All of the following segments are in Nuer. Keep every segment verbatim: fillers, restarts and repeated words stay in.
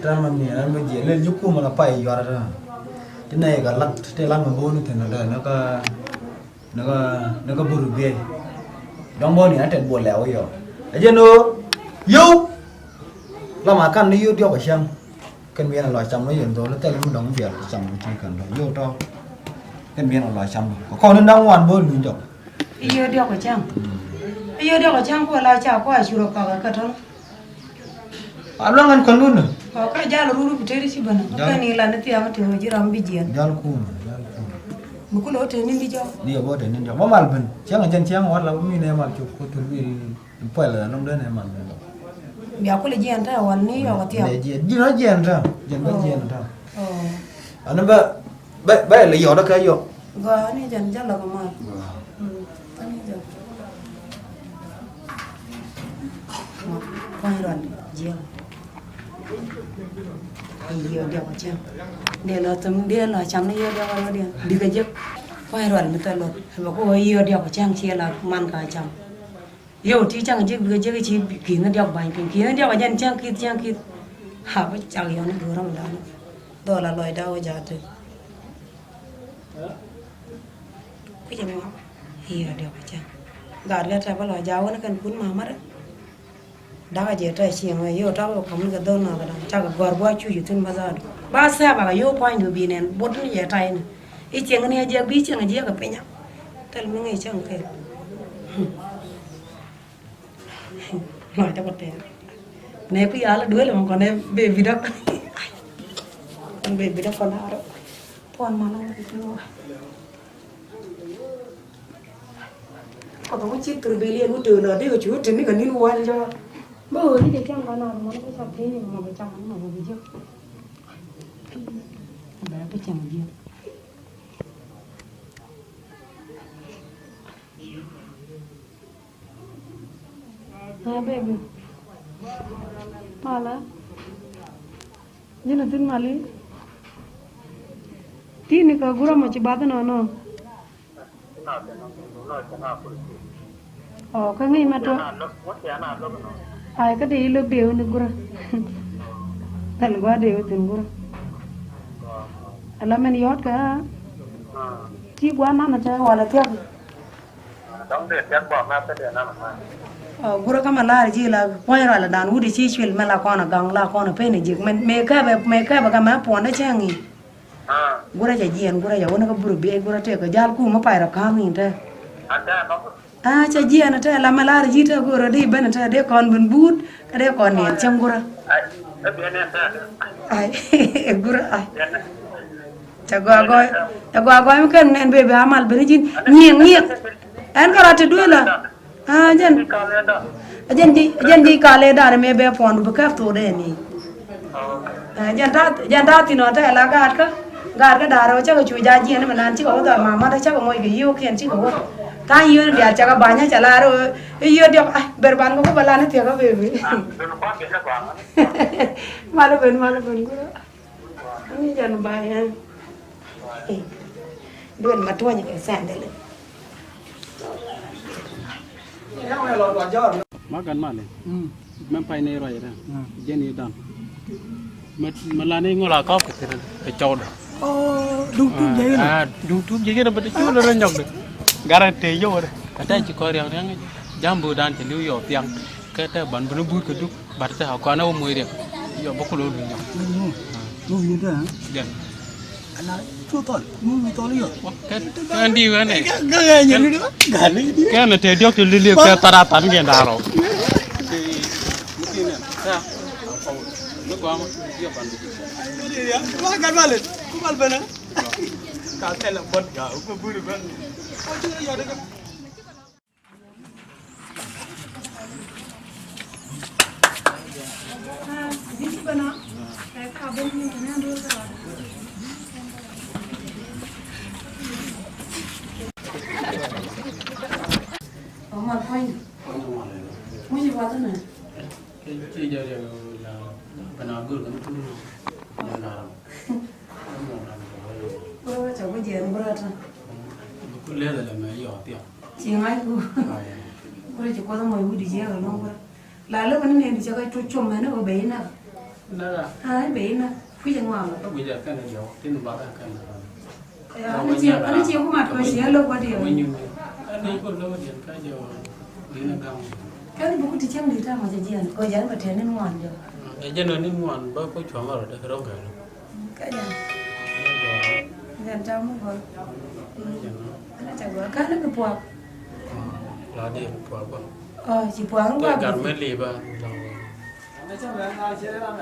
Täämɛ ni ɛn bä jiɛ lel ji̱ kumɛ la pay yuarä täämɛ. Ti nɛy ka laŋ ti laŋ mɛ bo̱o̱ni thi̱n ɛ dee ni kä ni kä ni kä bur biey. Dɔ̱ŋ bo̱o̱ni a tɛt buɔl lɛw yɔ. Ɛ jɛn ɣöö yio̱w. La ma kan ni yio̱w diɔk ɛ cäŋ. Kɛn biɛn a lɔ cam ni yɛn dhɔl thil mi dɔ̱ŋ biɛl cam ni ti kɛn dɔ̱ŋ yio̱w tɔ. Kɛn biɛn a lɔ cam ni kɔn ni da̱ŋ wan bo̱o̱ni jɔk. I̱ yio̱w diɔk ɛ cäŋ. I̱ yio̱w diɔk ɛ cäŋ kuɛ la ca kuɛ a curɛ kɔk ɛ kä tɔ̱. A luaŋ ɛn kɔn wunä. Ɔ kä jal ruru bi teri ci bänä. Jal. Kä ni la ni thiaŋ ti wä ji̱ ram bi jiɛn. Jal kumä, jal kumä. Mi kulɛ wä te ni̱n di jɔk. Diɛ bä te ni̱n di jɔk. Bä mal ben. Cäŋ a jɛn cäŋ wat la bä mi nɛ mal cop ko tun bi puɛl la lom den nɛ mal ben. Bia kulɛ jiɛn ta wal ni yɔk a thiaŋ. Nɛ jiɛn. Ji̱n a jiɛn ta. Jiɛn bä jiɛn ta. Ɔ. Ani bä Bɛ, bɛ lɛ yɔt kä yɔ. Gɔaa ni jɛn jɛ lɔ kɛ mal. Gɔaa. Mm, ani jɛn. Kuany rual jiɛk. I̱ yio̱w diɔk cäŋ. Dee lɔ thum, dee lɔ cam ni yio̱w diɔk rɔ diɛn. Bikɛ jek. Kuany rual mi thil luɔth. Bɛ ku wä yio̱w diɔk cäŋ ciɛ la man ka cam. Yio̱w ti cäŋ ji̱ bikɛ ji̱ ci ki̱n ni diɔk ba̱ny piny ki̱n ni diɔk a jɛn cäŋ ki̱th cäŋ ki̱th. Ha bä cak yɔn ni go̱o̱r ram dan. Dhɔl a lɔcda wä ja̱a̱t ti. Kui̱c ɛmɔ i̱ yio̱w diɔk a cäŋ. Gaat kɛ tɛp bä lɔ ja̱a̱ wä ni kɛn kun ma̱a̱ märä. Da̱k a jɛ tɛ̈ cieŋ wee yio̱w tɔ̱ bä kɔm ni kɛ dho̱l nath dan cakɛ gɔ̱a̱r gua̱a̱c cuc ithin bä dhaadu. Ba thɛp akɛ yio̱w pua̱nydu bi nɛn bot ni jɛ ta̱yni. I̱ cieŋ ni a jiɛk bi cieŋ a jiɛk kɛ piny a. Thil mi ŋi̱i̱c cäŋ kɛl. Lɔcdä kɔ tɛɛr. Nɛ kui̱ yal duel mɔ kɔn ɛ bebi dɔk. Kɔn bebi dɔk kɔn arɔ. Puɔn man ɔ. Kɔn wä ci thur beli ɛn wä tëë lɔ dee kɛ cu wä tëë ni kɛ nin wal jɔ. Bä ɣöö ni jɛ cam kɔn arɔ mɔn kɛ ca tëë ni mɔ kɛ cam mɔ kɛ bi jɛ. Bɛ kɛ cam jiɛ. Aa, baby. Mala. Ji̱n a thi̱n mali. Ti̱i̱ni kɛ gurä mɔ ci bath nɔnɔ. Ɔ, kä ŋi̱i̱c mɛ tuɔ. Ay, kä dee i̱ lo̱k dee wä ni gurä. Thil gua̱a̱r dee wä thi̱n gurä. Ala mɛn yɔ̱t kä. Ci gua̱a̱r nanɛ te walɛ thiɔ̱k. Dɔ̱ŋ dee tiɛt bɔ mɛ kä dee namɛ mɛ. Ɔ, gurä kä mɛ la̱r ji̱ la puɔ̱ny rual dan wut i̱ ci cuil mɛ la kɔn a gaŋ la kɔn a pen i̱ ji̱k mɛ, mɛ kɛpɛ, mɛ kɛpɛ kɛ mɛ puɔ̱ndä cäŋ i̱. Aa. Gurä cɛ jiɛn, gurä cɛ wä ni kä burɛ biɛc, gurä tëë kɛ ja̱l kum mɛ pay rɔ ka̱m in te. An te a nɔk. Aa, cɛ jiɛn te la mɛ la̱r ji̱ te gurä dee ben te dee kɔn ben buut kä dee kɔn niɛn cäŋ gurä. Ai, ɛ biɛn niɛn te. Ai, gurä ai. Biɛn niɛn. Cɛ gɔaa gɔɔy, cɛ gɔaa gɔɔy mi kɛn ɛn bebe amal ben ji̱n. Nyiëŋ, nyiëŋ. Ɛn kɛ rɔt ti duëë la. Aa, jɛn. Jɛn ji̱, jɛn ji̱ kalɛ da̱r mëë bɛ puɔ̱n bi kɛp thok dee ni. Aa, jɛn ta̱a̱, jɛn ta̱a̱ thi̱n ɔ tɛk la gaatkä. Gaatkä da̱r ɔ cä kɛ cu ja̱ jiɛn mi nan cikɛ wä dhɔl mamat cä kɛ moc kɛ yio̱o̱kiɛn cikɛ wä. Ta̱a̱ yio̱o̱ni diaal cɛ kɛ ba̱nyä cɛ lar ɔ. I̱ yio̱o̱ diɔk, ai, ber ban kɛ wä bɛ lan i̱ thiäk kä bebe. Mal ben, mal ben gurä. Ni jɛn ba yɛn. Eh. Duel ma tuɔny kɛ sɛndɛl. Ma gan mali. Mm. Mɛn pay ni ruac rɛ. Mm. Jɛn i̱ dan. Ma, ma la ni ŋɔl a kɔk kɛ tiri kɛ cɔwdɛ. Oh, duŋ tuk jɛ yɛn. Ah, duŋ tuk jɛ yɛn bɛ ti cu lɛ rɛ nyɔk dɛ. Garɛ te yɛ wɛ dɛ. Ata ci kɔ riaŋ riaŋ. Jambu dan ci liw yɔ thiaŋ. Kɛ tɛ ban bini buut kɛ duk. Bat tɛ a kɔn a wä moc riɛk. Yɔ bä kulɛ wä luny nyɔk. Luny nyɔk tɛ, ha? Jɛn. Ala cu thɔl, nu mi thɔl yɔ. Kɛ, kɛ ndi wä nɛ. Kɛ, kɛ, kɛ, kɛ, kɛ ni tɛ diɔk ti lili kɛ thara tan kɛ darɔ. Ni kɔma, yɔ ban. Wa gat balen, ku bal bana. Ka tɛlɛ bot ga, ku buri ban. Wä cɛ ku jiɛn gurä tɔ. Ku lɛth ɛlɛ mɛ yɔ thiaŋ. Ci ŋa̱c ku. Ai. Gurä ci kuɔth ɛmɔ i̱ wi̱cdu jiɛk ɛlɔ̱ŋ gurä. La lä bä ni nɛn di cɛ kɛ cu com mɛn ɛ wä bɛ inɛ. Ai, bɛ inɔ kui̱c ɛŋuan. Kui̱c ɛ kɛn ɛ jɔk tin bath ɛ kɛn ɛ kɛn. Ani ci, ani ci kumat kɔ ci ɛ lok wä diɛ. Ani kɔ lok diɛ ka jɛ wä din ɛ gaŋ. Kɛn buk ti cieŋ di tamɔ jɛ jiɛn kɔ jɛn bɛ tɛn in ŋuan jɔ. Ɛ jɛn ɔ ni ŋuan bä kɔ cuɔ̱ŋ ɔ rɔ dɛ rɔ gɛl. Kä jɛn. Jɛn tam mi gɔl. Ana cɛ gɔl kɛn ni bi puak. La di bi puak bä. Ɔ ci puak ni guak. Gar mi li bä.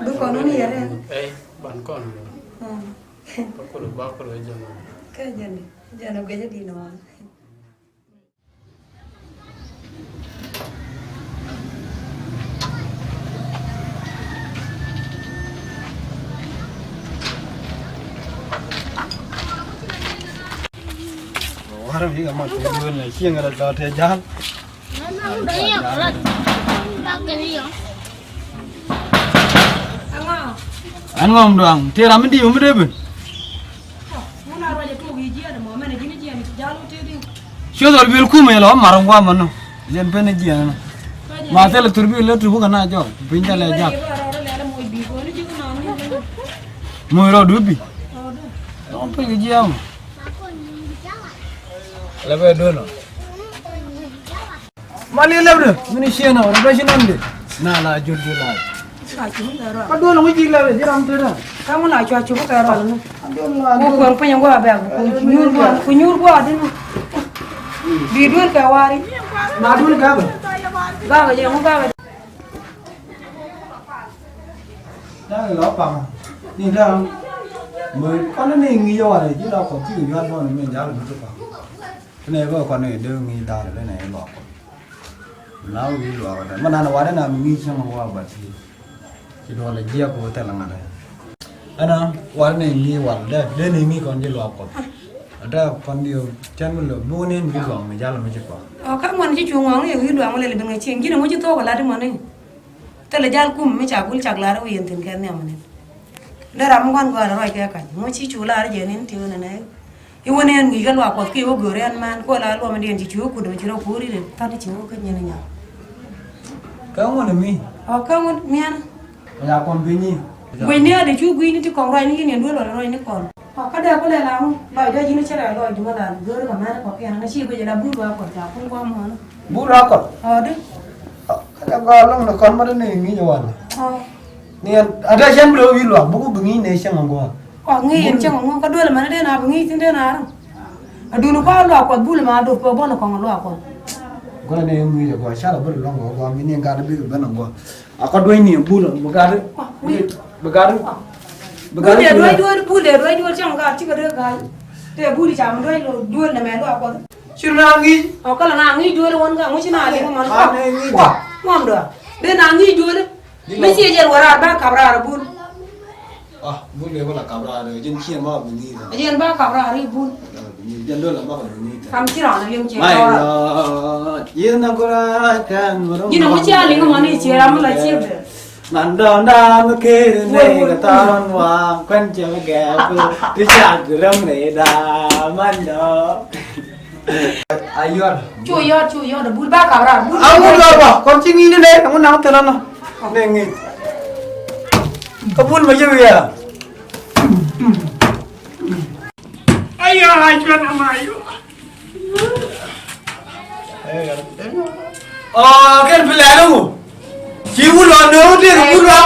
Bi kɔn wun yɛrɛ. Ɛ ban kɔn. Ba kul ba kul jɛn. Kä jɛn jɛn guecä di nɔ. Warɛ mi kɛ mat kɛ duel nɛ cieŋ rɛ dɔ̱ tɛ ja̱l. Ɛn ŋɔm duaŋ tëë ram mi di̱i̱m mi dee ben. Cuoth ɣɔl biɛl kumɛ lɔ mar ŋuam ɛnɔ. Yɛn pen jiɛn ɛnɔ. Ma thilɛ thurbil lɛ tup kɛ na jɔk piny thilɛ jak. Moc rɔɔdu bi. Lɔŋ piny jiɛn. Lɛ bɛ duel ɔ. Mali lɛbdɛ mini cienɔ rɔ bɛ ci nɔmdɛ. Na la jul jul la. Ka duel ŋuci lɛbdɛ ci ram tëdä. Ka ŋun a cua cuku kɛ rɔl ni. Ku kuɛŋ piny ŋuɔ bɛ ku nyuur guɔ ku nyuur guɔ di ni. Bi duel kɛ wari. Ma duel gabɛ. Gabɛ jɛ ŋu gabɛ. Dang lɔ pam ni dang. Mɛ kɔn ni ŋi̱i̱c ɛ walɛ ji̱ la kɔn ti yual bɔn mi jal mi ti pam. Ti nɛ bä kɔn ni dee ŋi̱i̱c dal dee nɛ luak kɔn. Na wi̱i̱ luak dɛ mɛ nan walɛ na mi ŋi̱i̱c cäŋ wa ba ti. Ci duɔl jiɛk kɛ wä thɛl ŋa̱t. Ɛna walɛ ni ŋi̱i̱c walɛ dee dee ni ŋi̱i̱c kɔn ji̱ luak kɔn. Ada kɔn diɔ cɛn mi lɔ buk ni mi luak mi jal mi ci kɔn. Ɔ ka ŋuan ci cuŋ ŋɔŋ ni wi̱i̱ luak mi lɛl bin ŋa cieŋ ji̱n ŋuci thok lat mɔni. Thilɛ jal kum mi ca gul cak lar wi̱i̱ thi̱n kɛ nhiam ni. Dee ram mi gua̱n gɔaa ruac kɛ kac ŋuci cu lar jɛ ni ti wä nɛ nɛ. Iwä nɛn ŋi̱i̱c kä luaak kuɔth kiɛ wä go̱o̱r ɛn män kuɔ la luɔmdiɛn ci cu wä kut dämɛ ci rɔ kuɔ̱ɔ̱r i̱ ret thani ci wä kä nyin inya. Kä ŋun imi? Ɔ kä ŋun mian. Nya kɔn bi nyi. Guic ni ade cu guic ni ti kɔn ruac ni yin yɛn duel wala ruac ni kɔn. Ɔ kä dee kulɛ la ŋu lɔc dee ji̱n cɛ rɛ lɔc duel la go̱o̱r kɛ män kɔkiɛn ŋä ci guic la bur ba kuɔth ca kun kuɔ muɔn. Bur ba kuɔth? Ɔ di. Kä jɛ gɔaa lɔŋ ni kɔn ma dee ni ŋi̱i̱c wala. Ɔ. Ni ɛn a dee cɛn bi lo̱o̱ wi̱i̱ luaak buk bi ŋi̱i̱c nɛ cäŋ aŋuɔ̱ɔ̱n. Kua ŋi̱i̱c ɛn cäŋ aŋuɔ̱ɔ̱n kä duel mɛn dee na bi ŋi̱i̱c thi̱n dee na ram. Adun kua luaak kuɔth bul ma dop kɛ bɔn kɔŋ luaak kuɔth. Gɔlɛ ni ŋi̱i̱c agɔaa car a bä luɔ̱ŋ kɛ gɔaa mi ni gat bi ben agɔaa. A kɔ dueny ni bul bi gat. Bi gat. Bi gat. Bul dee duel duel bul dee duel duel cäŋ gat cikɛ dee gat. Tëë bul ca mi duel duel nɛ mɛ luaak kuɔth. Cir na ŋi̱i̱c. Ɔ kälɛ na ŋi̱i̱c duel wän gat ŋuci na liŋ mɔn kua. Ŋuam dɔa dee na ŋi̱i̱c duel. Mi ci jɛn wä raar ba kap raar bul. Ah, bul kɛ bä la kap raar ji̱n ciɛ ma bi ŋi̱i̱c. Jɛn ba kap raar i̱ bul. Jɛn dol la ma bi ŋi̱i̱c. Kam ci raan liŋ ciɛ. My Lord, yɛn na gura kan moro. Ji̱n a ŋuci a liŋ mɔni ciɛ ram la ciɛ bɛ. Man dɔnda mi keri ne ka taron wa kwan cɛ mi gɛp ti ca gurem ne da man dɔ. A yɔr. Cu yɔr cu yɔr bul ba kap rar bul. A ŋun lɔr ba kɔn ci ŋi̱ni ne ŋun naŋ thin anɔ. Ne ŋi̱n. Ka bul ma jiwi ya. Ayo a cuan ama yo. Ɔ kɛn pi lɛl ŋu. Ci wul ɔ nööŋ ti wul ɔ